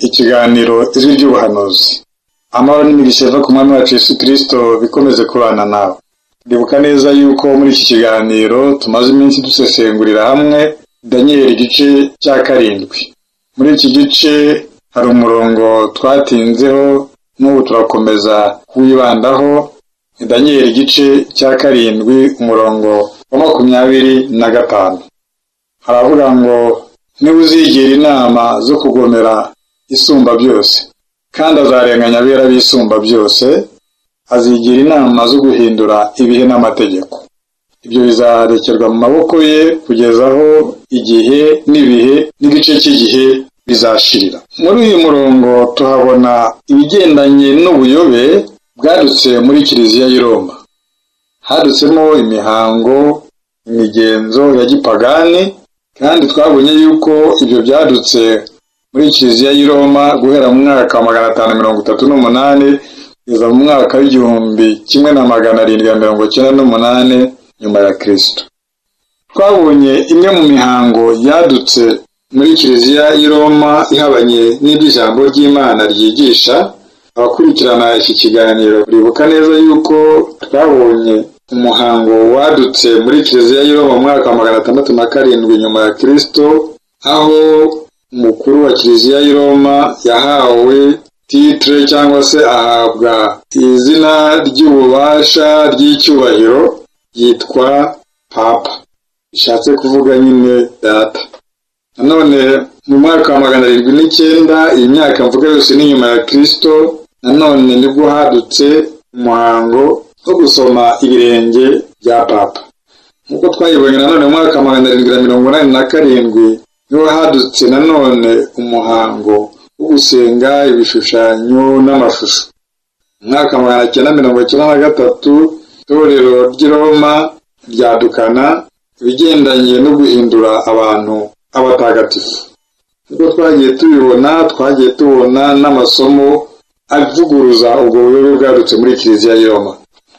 Ikiganiro Ijwi ry'Ubuhanuzi. Amahoro n'imigisha iva ku Mwami wacu Yesu Kristo bikomeze kubana nawe. Ndibuka neza yuko muri iki kiganiro tumaze iminsi dusesengurira hamwe Daniyeli igice cya 7. Muri iki gice hari umurongo twatinzeho n'ubu turakomeza kuwibandaho. Daniyeli igice cya 7 umurongo wa 25. Haravuga ngo niba uzigira inama zo kugomera Isumba byose, kandi azarenganya abera b'Isumba byose, azigira inama zo guhindura ibihe n'amategeko. Ibyo bizarekerwa mu maboko ye kugeza aho igihe n'ibihe n'igice cy'igihe bizashirira. Muri uyu murongo tuhabona ibigendanye n'ubuyobe bwadutse muri Kiliziya y'i Roma. Hadutsemo imihango, imigenzo ya gipagani, kandi twabonye yuko ibyo byadutse muri Kiliziya y'i Roma guhera mu mwaka wa 538 kugeza mu mwaka w'1798 nyuma ya Kristo. Twabonye imwe mu mihango yadutse muri Kiliziya y'i Roma ihabanye n'iby'ijambo ry'Imana ryigisha. Abakurikirana iki kiganiro bibuka neza yuko twabonye umuhango wadutse muri Kiliziya y'i Roma mu mwaka wa 607 nyuma ya Kristo, aho umukuru wa Kiliziya y'i Roma yahawe titre cyangwa se ahabwa izina ry'ububasha ry'icyubahiro, yitwa Papa, bishatse kuvuga nyine data. Nanone mu mwaka wa 709, iyi myaka mvuga yose ni nyuma ya Kristo, nanone nibwo hadutse umuhango wo gusoma ibirenge bya Papa. Nk'uko twayibonye nanone mu mwaka wa 787 niho hadutse nanone umuhango wo gusenga ibishushanyo n'amashusho. Mu mwaka wa 993 itorero ry'i Roma ryadukana ibigendanye no guhindura abantu abatagatifu. Nk'uko twagiye tubibona, twagiye tubona n'amasomo avuguruza ubwo buyobe bwadutse muri Kiliziya y'i Roma.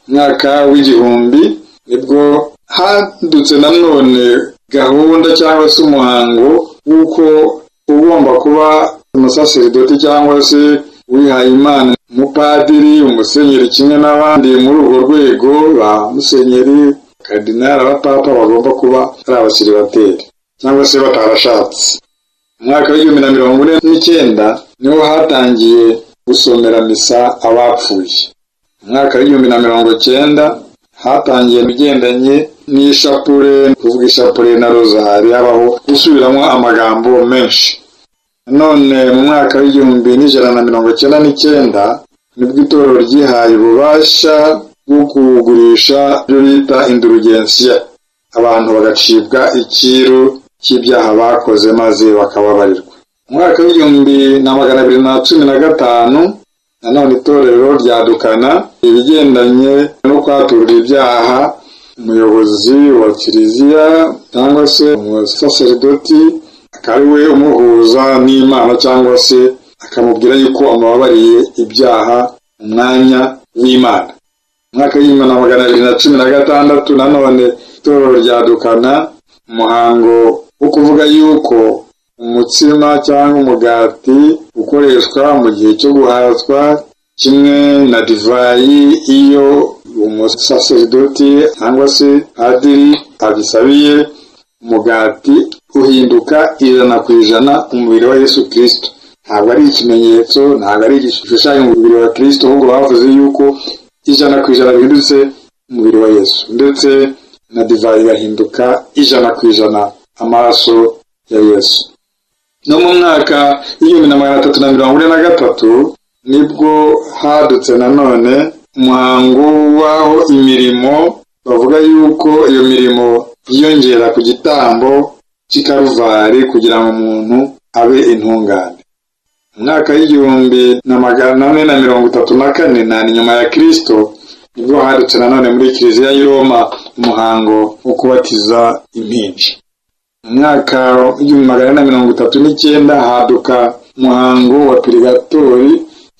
Mwaka w'1000 nibwo hadutse nanone gahunda cyangwa se umuhango w'uko ugomba kuba umusaseridoti cyangwa se uwihaye Imana, umupadiri, umusenyeri kimwe n'abandi muri urwo rwego, ba musenyeri, kardinali, abapapa bagomba kuba ari abasiribateri cyangwa se batarashatse. Mu mwaka w'1049 niho hatangiye gusomera misa abapfuye. Mu mwaka w'1090 hatangiye ibigendanye n'ishapure, kuvuga ishapure na rozari, habaho gusubiramo amagambo menshi. None mu mwaka w'1199 nibwo itorero ryihaye ububasha bwo kugurisha ibyo bita indurugensiya, abantu bagacibwa icyiru cy'ibyaha bakoze maze bakababarirwa. Mu mwaka w'1215 nanone itorero ryadukana ibigendanye no kwaturira ibyaha umuyobozi wa Kiliziya cyangwa se umusaseridoti, akaba ari we umuhuza n'Imana cyangwa se akamubwira yuko amubabariye ibyaha mu mwanya w'Imana. Mu mwaka w'1216 nanone itorero ryadukana umuhango wo kuvuga yuko umutsima cyangwa umugati ukoreshwa mu gihe cyo guhazwa kimwe na divayi, iyo umusaseridoti cyangwa se padiri abisabiye, umugati uhinduka 100% umubiri wa Yesu Kristo. Ntabwo ari ikimenyetso, ntabwo ari igishushanyo umubiri wa Kristo, ahubwo bavuze yuko 100% bihindutse umubiri wa Yesu, ndetse na divayi igahinduka 100% amaraso ya Yesu. No mu mwaka w'1343 nibwo hadutse nanone umuhango w'aho imirimo bavuga yuko iyo mirimo yiyongera ku gitambo cy'Ikaruvari kugira ngo umuntu abe intungane. Mu mwaka w'1434 na nyuma ya Kristo nibwo hadutse nanone muri Kiliziya y'i Roma umuhango wo kubatiza impinja. Mu mwaka w'1439 haduka umuhango wa purigatori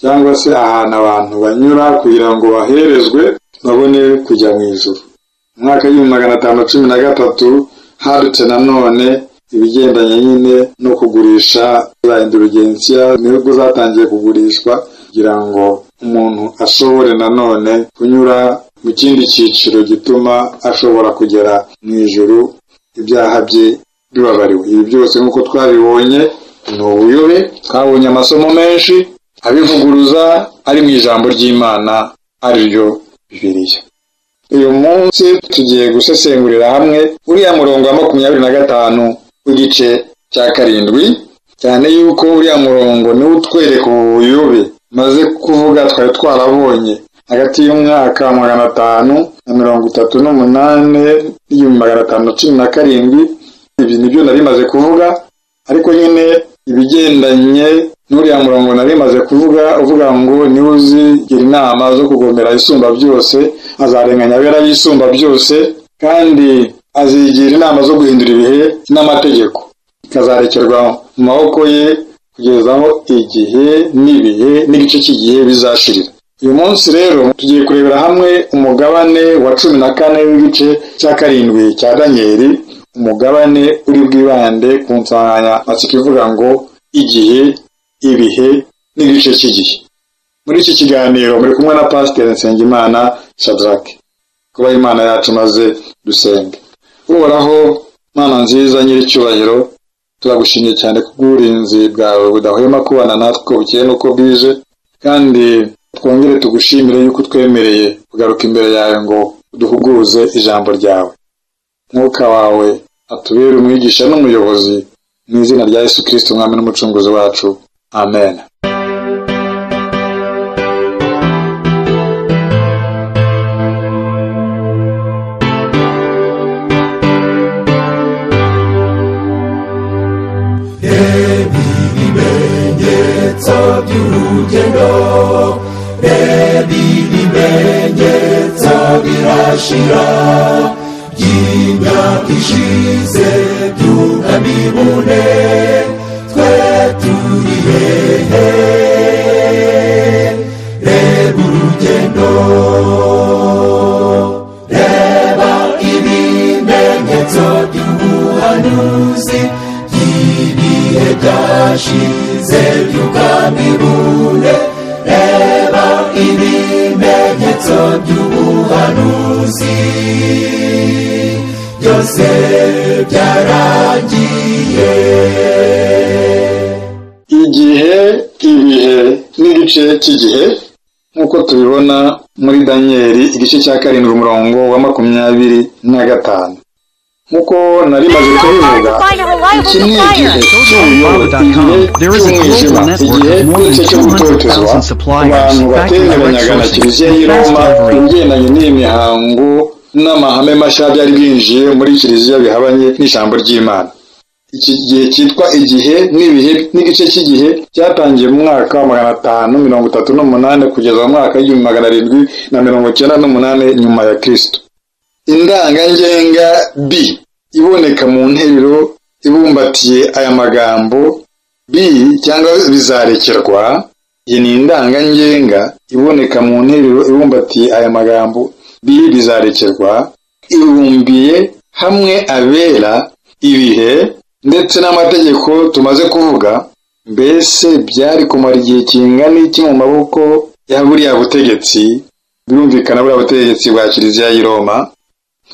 cyangwa se ahantu abantu banyura kugira ngo baherezwe babone kujya mu ijuru. Mu mwaka w'1513 hadutse nanone Ibigendanye nyine no kugurisha za indulgensiya nibwo zatangiye kugurishwa kugira ngo umuntu ashobore nanone kunyura mu kindi cyiciro gituma ashobora kugera mu ijuru ibyaha bye bibabariwe. Ibi byose nk'uko twabibonye ni ubuyobe. Twabonye amasomo menshi abivuguruza ari mu ijambo ry'Imana ariryo Bibiliya. Uyu munsi tugiye gusesengurira hamwe uriya murongo wa 25 w'igice cya 7, cyane yuko uriya murongo niwo utwereka ubuyobe maze kuvuga twari twarabonye hagati y'umwaka 538 n'1517. Ibi nibyo nari maze kuvuga, ariko nyine ibigendanye n'uriya murongo nari maze kuvuga uvuga ngo niwe uzigira inama zo kugomera Isumba byose, azarenganya abera b'Isumba byose, kandi azigira inama zo guhindura ibihe n'amategeko, ikazarekerwa mu maboko ye kugeza aho igihe n'ibihe n'igice cy'igihe bizashirira. Uyu munsi rero tugiye kurebera hamwe umugabane wa 14 w'igice cya 7 cya Danieli, umugabane uri bwibande ku nsanganyamatsiko ivuga ngo igihe, ibihe n'igice cy'igihe. Muri iki kiganiro muri kumwe na Pasiteri Nsengimana Shadrack. Kuba Imana yacu maze dusenge. Uhoraho Mana nziza nyiricyubahiro, turagushimye cyane kubw'uburinzi bwawe budahwema kubana natwe bukeye n'uko bwije, kandi twongere tugushimire yuko utwemereye kugaruka imbere yawe ngo uduhuguze ijambo ryawe. Mwuka wawe atubere umwigisha n'umuyobozi, mu izina rya Yesu Kristo Umwami n'Umucunguzi wacu. Amen. Ibimenyetso by'urugendo, reba ibimenyetso birashira, by'imyaka ishize by'ukamibune, twe turi hehe? Reba urugendo, reba ibimenyetso by'ubuhanuzi, by'ibihe byashize by'ukamibune, reba ibimenyetso by'ubuhanuzi, byose byarangiye. Igihe, ibihe n'igice cy'igihe nk'uko tubibona muri Danieli igice cya 7 umurongo wa 25. Nk'uko nari maze kubivuga, iki ni igihe cy'ubuyobe, igihe cy'umwijima, igihe n'igice cyo gutotezwa ku bantu batemeranyaga na Kiliziya y'i Roma ibigendanye n'iyi mihango n'amahame mashya byari byinjiye muri Kiliziya bihabanye n'ijambo ry'Imana. Iki gihe cyitwa igihe n'ibihe n'igice cy'igihe cyatangiye mu mwaka wa 538 kugeza mu mwaka 1798 nyuma ya Kristo. Indangangenga B iboneka mu nteruro ibumbatiye aya magambo B cyangwa bizarekerwa. Iyi ni indangangenga iboneka mu nteruro ibumbatiye aya magambo B bizarekerwa, ibumbiye hamwe abera, ibihe ndetse n'amategeko tumaze kuvuga. Mbese byari kumara igihe kingana iki mu maboko ya buriya butegetsi? Birumvikana buriya butegetsi bwa Kiliziya y'i Roma.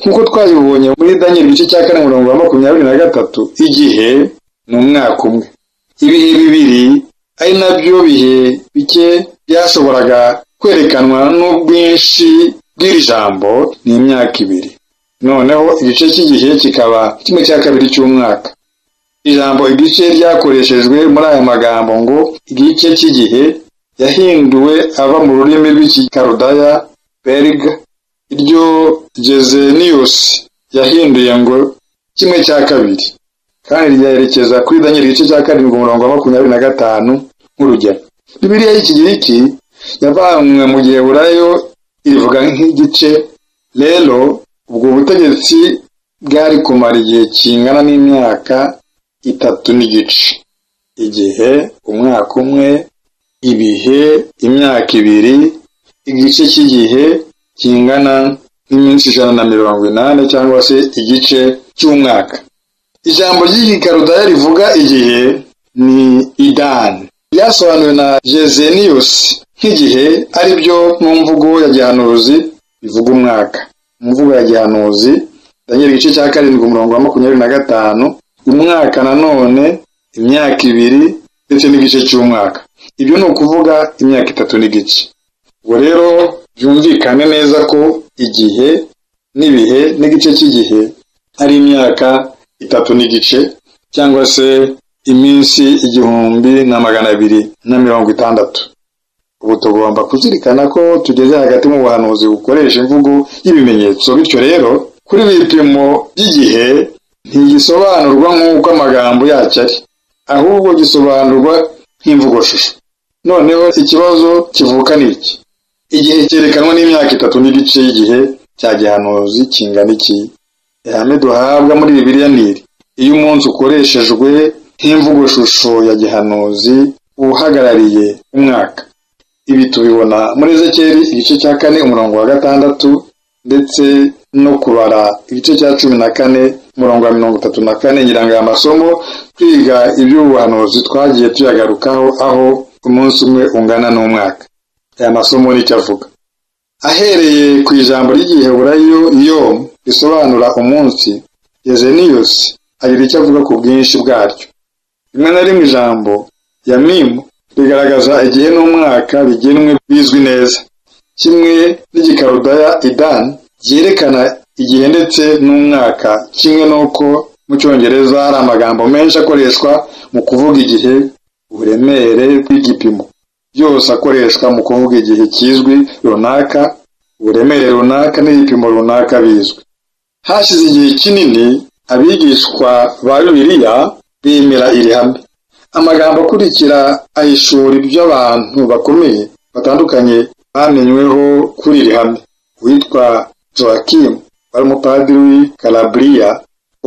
Nk'uko twabibonye muri Danieli igice cya 4 umurongo wa 23, igihe ni umwaka umwe. Ibihe bibiri ari nabyo bihe bike byashoboraga kwerekanwa n'ubwinshi bw'iri jambo ni imyaka ibiri. Noneho igice cy'igihe kikaba kimwe cya kabiri cy'umwaka. Ijambo igice ryakoreshejwe muri aya magambo ngo igice cy'igihe yahinduwe ava mu rurimi rw'Ikikarudaya Berg, iryo Gesenius yahinduye ngo kimwe cya kabiri, kandi ryerekeza kuri Danieli igice cya 7 umurongo wa 25 nk'urugero. Bibiliya y'Ikigiriki yavanywe mu Giheburayo ivuga nk'igice. Rero ubwo butegetsi bwari kumara igihe kingana n'imyaka 3 n'igice. Igihe umwaka umwe, ibihe imyaka ibiri, igice cy'igihe kingana n'iminsi 180 cyangwa se igice cy'umwaka. Ijambo ry'igikarudaya rivuga igihe ni idan, ryasobanuwe na Jezeniyusi nk'igihe, ari byo mu mvugo ya gihanuzi bivuga umwaka. Mu mvugo ya gihanuzi, Daniel igice cya 7 umurongo wa 25, umwaka nanone imyaka 2 ndetse n'igice cy'umwaka. Ibyo ni ukuvuga imyaka 3 n'igice. Ubwo rero byumvikane neza ko igihe n'ibihe n'igice cy'igihe ari imyaka 3 n'igice, cyangwa se iminsi 1260. Ubu tugomba kuzirikana ko tugeze hagati mu buhanuzi bukoresha imvugo y'ibimenyetso. Bityo rero kuri bipimo by'igihe ntigisobanurwa nk'uko amagambo yacyo ari, ahubwo gisobanurwa nk'imvugo shusho. Noneho ikibazo kivuka ni iki: igihe cyerekanwa n'imyaka 3 n'igice y'igihe cya gihanuzi kingana iki? Ihame duhabwa muri Bibiliya ni iri: iyo umunsi ukoreshejwe nk'imvugo shusho ya gihanuzi uhagarariye umwaka. Ibi tubibona muri Ezekiyeli igice cya 4 umurongo wa 6, ndetse no kubara igice cya 14 umurongo wa 34. Ngira ngo aya masomo twiga iby'ubuhanuzi twagiye tuyagarukaho, aho umunsi umwe ungana n'umwaka. Aya masomo nicyo avuga. Ahereye ku ijambo ry'igiheburayo yom risobanura umunsi, Jezeniyusi agira icyo avuga ku bwinshi bwaryo. Rimwe na rimwe ijambo yamimu rigaragaza igihe n'umwaka bigenwe bizwi neza, kimwe n'igikarudaya idan ryerekana igihe ndetse n'umwaka, kimwe n'uko mu Cyongereza hari amagambo menshi akoreshwa mu kuvuga igihe, uburemere bw'igipimo, byose akoreshwa mu kuvuga igihe kizwi runaka, uburemere runaka n'ibipimo runaka bizwi. Hashize igihe kinini abigishwa ba Bibiliya bemera iri hame. Amagambo akurikira ahishura ibyo abantu bakomeye batandukanye bamenyweho kuri iri hame. Uwitwa Joachim wari umupadiri w'i Calabria,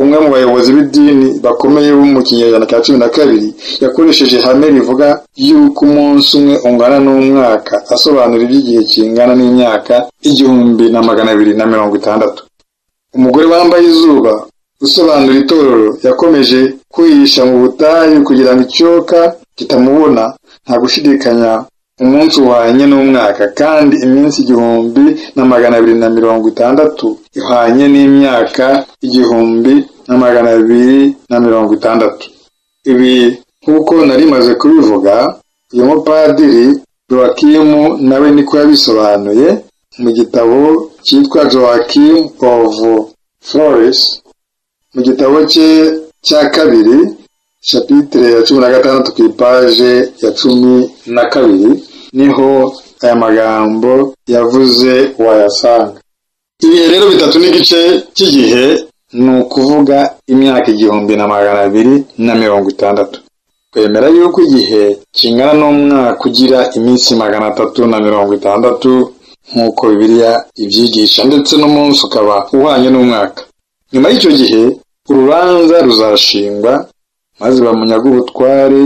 umwe mu bayobozi b'idini bakomeye bo mu kinyejana cya 12, yakoresheje ihame rivuga yuko umunsi umwe ungana n'umwaka, asobanura iby'igihe kingana n'imyaka 1260. Umugore wambaye izuba usobanura itorero yakomeje kwihisha mu butayu kugira ngo icyoka kitamubona. Nta gushidikanya umunsi uhwanye n'umwaka, kandi iminsi 1260 ihwanye n'imyaka 1260. Ibi nk'uko nari maze kubivuga, uyu mupadiri Joachim nawe niko yabisobanuye mu gitabo cyitwa Joachim of Flores, mu gitabo cye cya 2 chapitre ya 16 ku ipaje ya 12, niho aya magambo yavuze wayasanga. Ibihe rero 3 n'igice cy'igihe ni ukuvuga imyaka 1260. Twemera yuko igihe kingana n'umwaka ugira iminsi 360 nk'uko Bibiliya ibyigisha, ndetse n'umunsi ukaba uhwanye n'umwaka. Nyuma y'icyo gihe urubanza ruzashingwa, maze bamunyaga ubutware.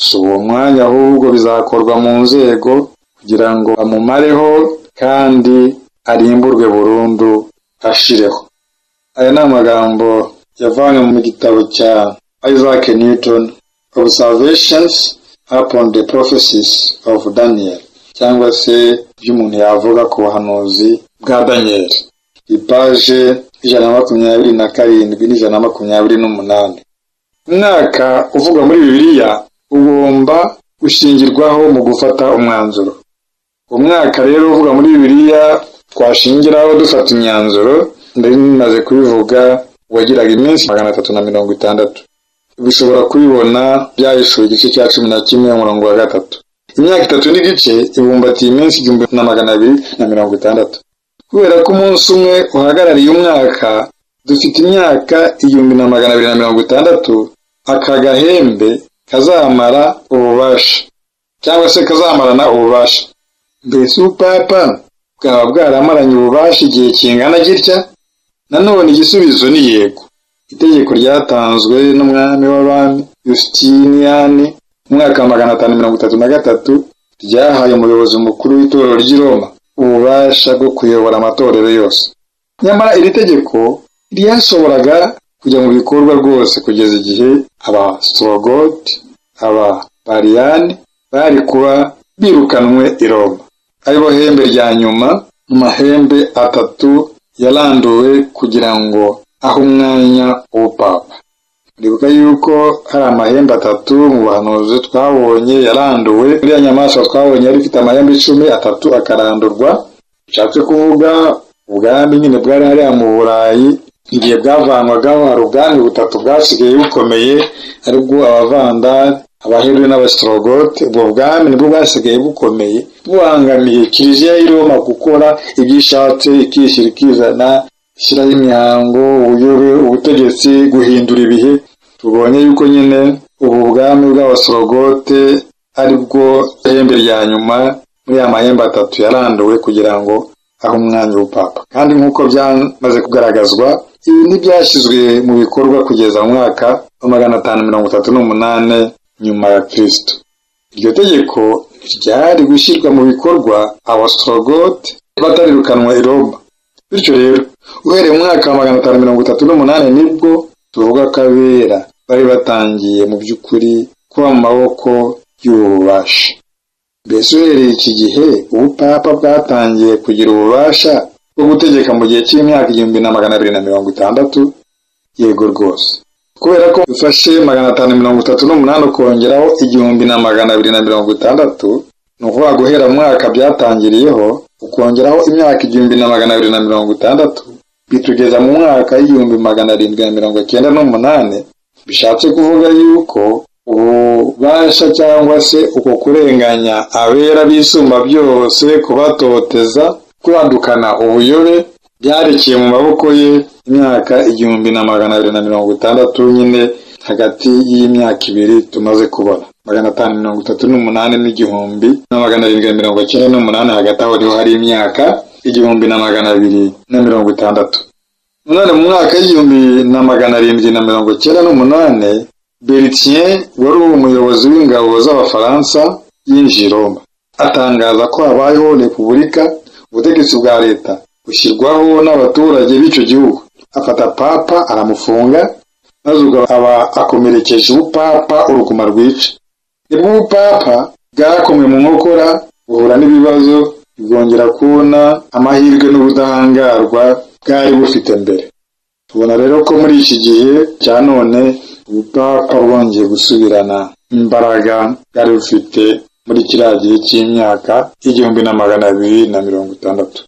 Si uwo mwanya, ahubwo bizakorwa mu nzego kugira ngo bamumareho kandi arimburwe burundu ashireho. Aya ni amagambo yavanywe mu gitabo cya Isaac Newton, Observations upon the Prophecies of Daniel, cyangwa se by'umuntu yavuga ku buhanuzi bwa Daniel, ipaje 127 n'128. Umwaka uvugwa muri Bibiliya ugomba gushingirwaho mu gufata umwanzuro. Umwaka rero uvugwa muri Bibiliya twashingiraho dufata imyanzuro, ndari maze kubivuga, wagiraga iminsi 360. Bishobora kubibona byahishuwe igice cya 11 umurongo wa 3. Imyaka 3 n'igice ibumbatiye iminsi 1260. Kubera ko umunsi umwe uhagarariye umwaka, dufite imyaka 1260 aka gahembe kazamara ububasha, cyangwa se kazamarana ububasha. Mbese ubupapa bwaba bwaramaranye ububasha igihe kingana gitya? Nanone igisubizo ni yego. Itegeko ryatanzwe n'umwami w'abami Justiniani mu mwaka wa 533 ryahaye umuyobozi mukuru w'itorero ry'i Roma ububasha bwo kuyobora amatorero yose. Nyamara iri tegeko ryashoboraga kujya mu bikorwa rwose kugeza igihe Abastrogote, Ababariyani bari kuba birukanwe i Roma, aribo hembe rya nyuma mu mahembe atatu yaranduwe kugira ngo ahe umwanya ubupapa. Ndibuka yuko hari amahembe atatu mu buhanuzi twabonye yaranduwe. Iriya nyamaswa twabonye yari ifite amahembe 10, atatu akarandurwa. Bishatse kuvuga ubwami nyine bwari hariya mu Burayi igihe bwavanwagaho, hari ubwami butatu bwasigaye bukomeye, aribwo Abavandali, Abaherwe n'Abastrogote. Ubwo bwami nibwo bwasigaye bukomeye, bubangamiye Kiliziya y'i Roma gukora ibyo ishatse, ikishyira ikizana, ishyiraho imihango, ubuyobe, ubutegetsi, guhindura ibihe. Tubonye yuko nyine ubu bwami bw'Abastrogote aribwo hembe rya nyuma muri ya mahembe atatu yaranduwe kugira ngo ahe umwanya ubupapa. Kandi nk'uko byamaze kugaragazwa, ibi ntibyashyizwe mu bikorwa kugeza mu mwaka wa 538 nyuma ya Kristo. Iryo tegeko ryari gushyirwa mu bikorwa Abastrogote batarirukanwa i Roma. Bityo rero uhereye mu mwaka wa 538 nibwo tuvuga ko abera bari batangiye mu by'ukuri kuba mu maboko y'ububasha. Mbese uhereye iki gihe ubupapa bwatangiye kugira ububasha bwo gutegeka mu gihe cy'imyaka 1260? Yego rwose, kubera ko ufashe 538 ukongeraho 1260, ni ukuvuga guhera mu mwaka byatangiriyeho ukongeraho imyaka 1260, bitugeza mu mwaka 1798. Bishatse kuvuga yuko ububasha cyangwa se uko kurenganya abera bisumba byose, kubatoteza, kwadukana ubuyobe, byarekiye mu maboko ye imyaka 1260 nyine, hagati y'imyaka ibiri tumaze kubona, 538 n'1798. Hagati aho niho hari imyaka 1260. None mu mwaka 1798, Berthier wari umuyobozi w'ingabo z'Abafaransa yinjiye i Roma, atangaza ko habayeho repubulika, ubutegetsi bwa leta bushyirwaho n'abaturage b'icyo gihugu. Afata papa aramufunga, maze ubwo aba akomerekeje ubupapa uruguma rwica. Nibwo ubupapa bwakomwe mu nkokora, buhura n'ibibazo, bwongera kubona amahirwe n'ubudahangarwa bwari bufite mbere. Tubona rero ko muri iki gihe cya none ubupapa bwongeye gusubirana imbaraga bwari bufite muri kiriya gihe cy'imyaka 1260.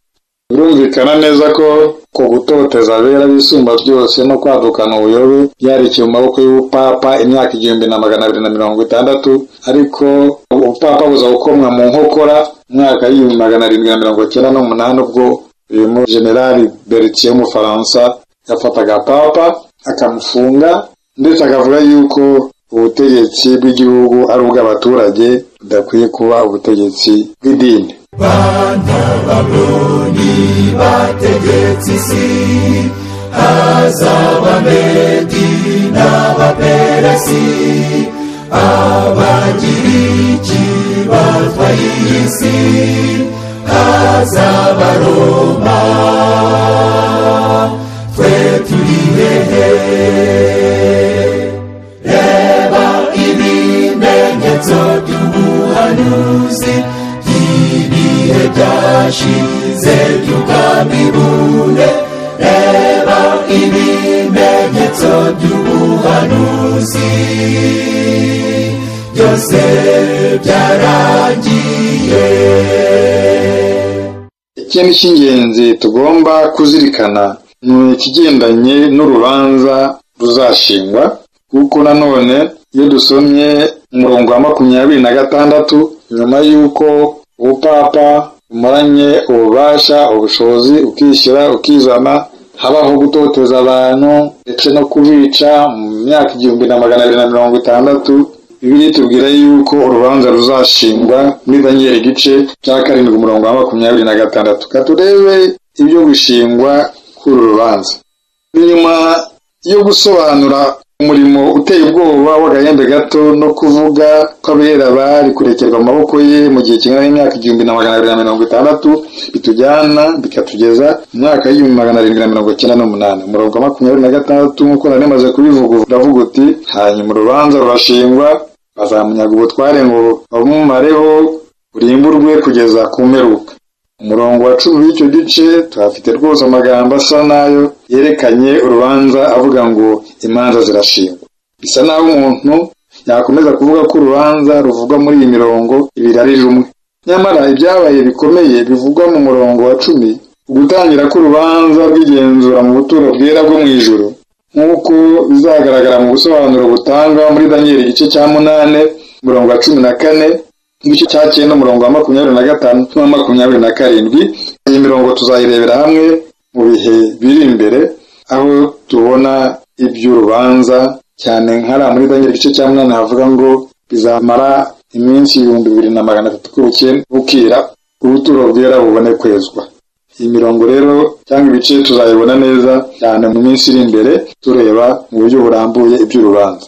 Birumvikana neza ko ku gutoteza abera bisumba byose no kwadukana ubuyobe byarekiye mu maboko y'ubupapa imyaka 1260, ariko ubupapa buza gukomwa mu nkokora mu mwaka 1798, ubwo uyu mu Generali Berthier w'Umufaransa yafataga papa akamufunga, ndetse akavuga yuko ubutegetsi bw'igihugu ari ubw'abaturage, budakwiye kuba ubutegetsi bw'idini. Bana Babuloni bategetse isi, hazaba Medi n'Abaperesi, Abagiriki batwaye isi, hazaba Roma, twe turi hehe? Reba ibimenyetso by'ubuhanuzi by'ibihe byashize by'ubwami-bune, reba ibimenyetso by'ubuhanuzi byose byarangiye. Ikindi cy'ingenzi tugomba kuzirikana ni ikigendanye n'urubanza ruzashingwa, kuko nanone iyo dusomye umurongo wa 26, nyuma y'uko ubupapa bumaranye ububasha, ubushobozi, ukishyira ukizana, habaho gutoteza abantu ndetse no kubica mu myaka 1260, Bibiliya itubwira yuko urubanza ruzashingwa muri Daniyeli igice cya 7 umurongo wa 26. Ka turebe ibyo gushingwa kuri uru rubanza. Nyuma yo gusobanura Umurimo uteye ubwoba w'agahembe gato no kuvuga ko abera bari kurekerwa mu maboko ye mu gihe kingana n'imyaka 1260 bitujyana bikatugeza mu mwaka w'1798. Umurongo wa 26 nk'uko nari maze kubivuga uravuga uti: hanyuma urubanza rurashingwa, bazamunyaga ubutware ngo babumumareho, urimburwe kugeza ku mperuka. Umurongo wa 10 w'icyo gice tuhafite rwose amagambo asa nayo yerekanye urubanza avuga ngo imanza zirashingwa. Bisa naho umuntu yakomeza kuvuga ko urubanza ruvugwa muri iyi mirongo ibiri ari rumwe. Nyamara ibyabaye bikomeye bivugwa mu murongo wa 10, ugutangira k'urubanza rw'igenzura mu buturo bwera bwo mu ijuru, nk'uko bizagaragara mu busobanuro butangwa muri Daniel igice cya 8 umurongo wa 14 igice cya 9 umurongo wa 25 na 27. Iyi mirongo tuzayirebera hamwe mu bihe biri imbere, aho tubona iby'urubanza cyane nkara muri Daniel igice cya 8 havuga ngo bizamara iminsi 2300 kubuke bukira ubuturo bwera bubone kwezwa. Iyi mirongo rero cyangwa ibice tuzayibona neza cyane mu minsi iri imbere, tureba mu buryo burambuye iby'urubanza.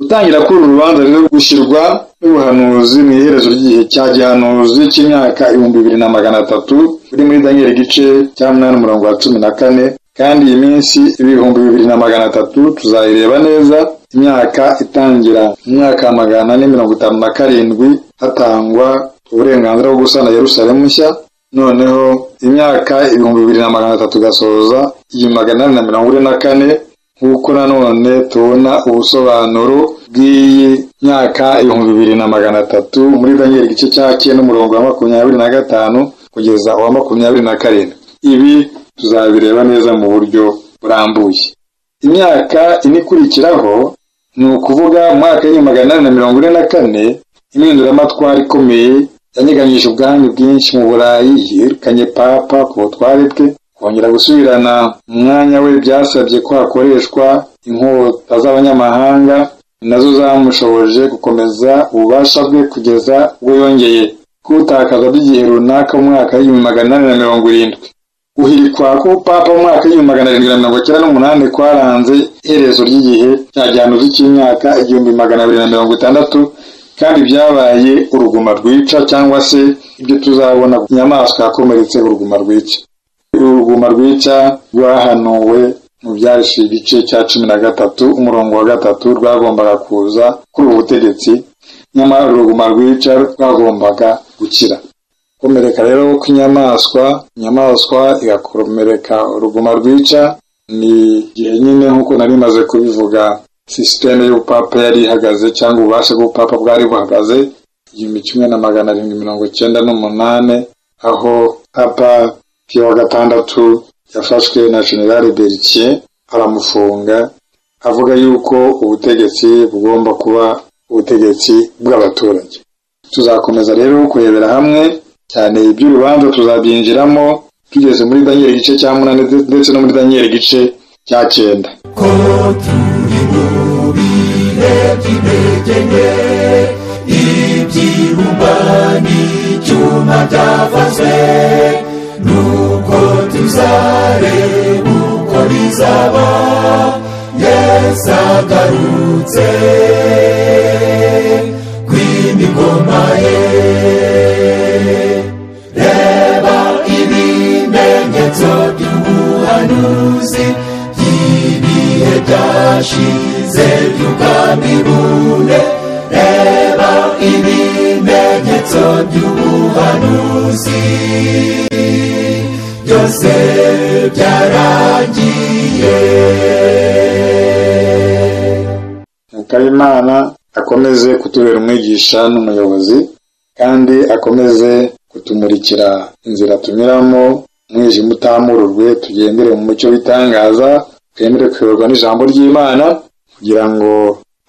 Gutangira kuri uru rubanza rero gushyirwa n'ubuhanuzi mu iherezo ry'igihe cya gihanuzi cy'imyaka 2300 uri muri Daniel igice cya 8 umurongo wa 14. Kandi iyi minsi 2300 tuzayireba neza, imyaka itangira mu mwaka wa 457 hatangwa uburenganzira bwo gusana Yerusalemu nshya, noneho imyaka 2300 gasoza 1844, nk'uko nanone tubona ubusobanuro bw'iyi myaka 2300 muri Daniel igice cya 9 umurongo wa 25 kugeza uwa 27. Ibi tuzabireba neza mu buryo burambuye. Imyaka ine ikurikiraho, ni ukuvuga mu mwaka w'1844, impinduramatwara ikomeye yanyeganyije ubwami bwinshi mu Burayi, yirukanye Papa ku butware bwe. Kongera gusubirana umwanya we byasabye ko hakoreshwa inkota z'abanyamahanga, nazo zamushoboje gukomeza ububasha bwe kugeza ubwo yongeye kubutakaza by'igihe runaka mu mwaka w'1870. Guhirikwa k'ubupapa mu mwaka w'1798 kwaranze iherezo ry'igihe cya gihanuzi cy'imyaka 1260, kandi byabaye uruguma rwica, cyangwa se ibyo tuzabona inyamaswa yakomeretse uruguma rwica. Uruguma rwica rwahanuwe mu byahise igice cya 13 umurongo wa 3 rwagombaga kuza kuri ubu butegetsi, nyamara uruguma rwica rwagombaga gukira. Komereka rero kw'inyamaswa, inyamaswa igakomereka uruguma rwica, ni igihe nyine nk'uko nari maze kubivuga, sisiteme y'ubupapa yari ihagaze cyangwa ububasha bw'ubupapa bwari buhagaze 1798, aho Papa Pio wa 6 yafashwe na General Berthier aramufunga, avuga yuko ubutegetsi bugomba kuba ubutegetsi bw'abaturage. Tuzakomeza rero kurebera hamwe cyane iby'urubanza, tuzabyinjiramo tugeze muri Daniel igice cya 8 ndetse no muri Daniel igice cya 9. Ko turi mu bihe by'intege nke, iby'ibumba n'icyuma byavazwe, nuko tuzareba uko bizaba Yesu agarutse kw'imigoma ye. Reba ibimenyetso by'ubuhanuzi by'ibihe byashize by'ubwami bune, reba ibimenyetso by'ubuhanuzi byose byarangiye. Imana akomeze kutubera umwigisha n'umuyobozi, kandi akomeze kutumurikira inzira tunyuramo, umwijima utamururwe, tugendere mu mucyo w'itangaza, twemere kuyoborwa n'ijambo ry'Imana, kugira ngo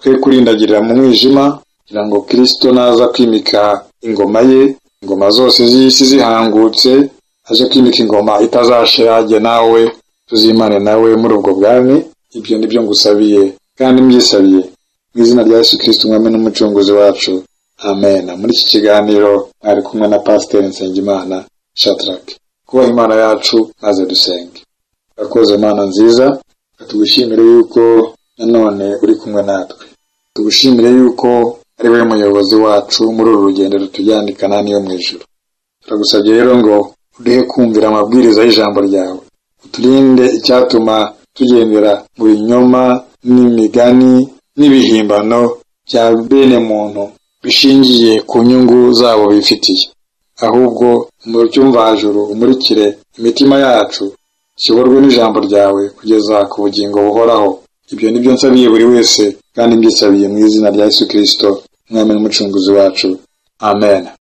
twe kurindagirira mu mwijima, kugira ngo Kristo naza kwimika ingoma ye, ingoma zose z'isi zihangutse, aje kwimika ingoma itazashira, jye nawe tuzimane nawe muri ubwo bwami. Ibyo nibyo ngusabiye kandi mbyisabiye mu izina rya Yesu Kristo umwami n'umucunguzi wacu, amen. Muri iki kiganiro mwari kumwe na Pasiteri Nsengimana Shadrack. Kubaha Imana yacu maze dusenge. Urakoze Mana nziza, tugushimire yuko nanone uri kumwe natwe. Tugushimire yuko ari wowe muyobozi wacu muri uru rugendo rutujyana i Kanani yo mu ijuru. Turagusabye rero ngo uduhe kumvira amabwiriza y'ijambo ryawe, uturinde icyatuma tugendera mu binyoma n'imigani n'ibihimbano bya bene muntu bishingiye ku nyungu zabo bifitiye, ahubwo umucyumvajuru umurikire imitima yacu, tuyoborwe n'ijambo ryawe kugeza ku bugingo buhoraho. Ibyo nibyo nsabiye buri wese, kandi mbyisabiye mu izina rya Yesu Kristo, Umwami n'Umucunguzi wacu. Amen.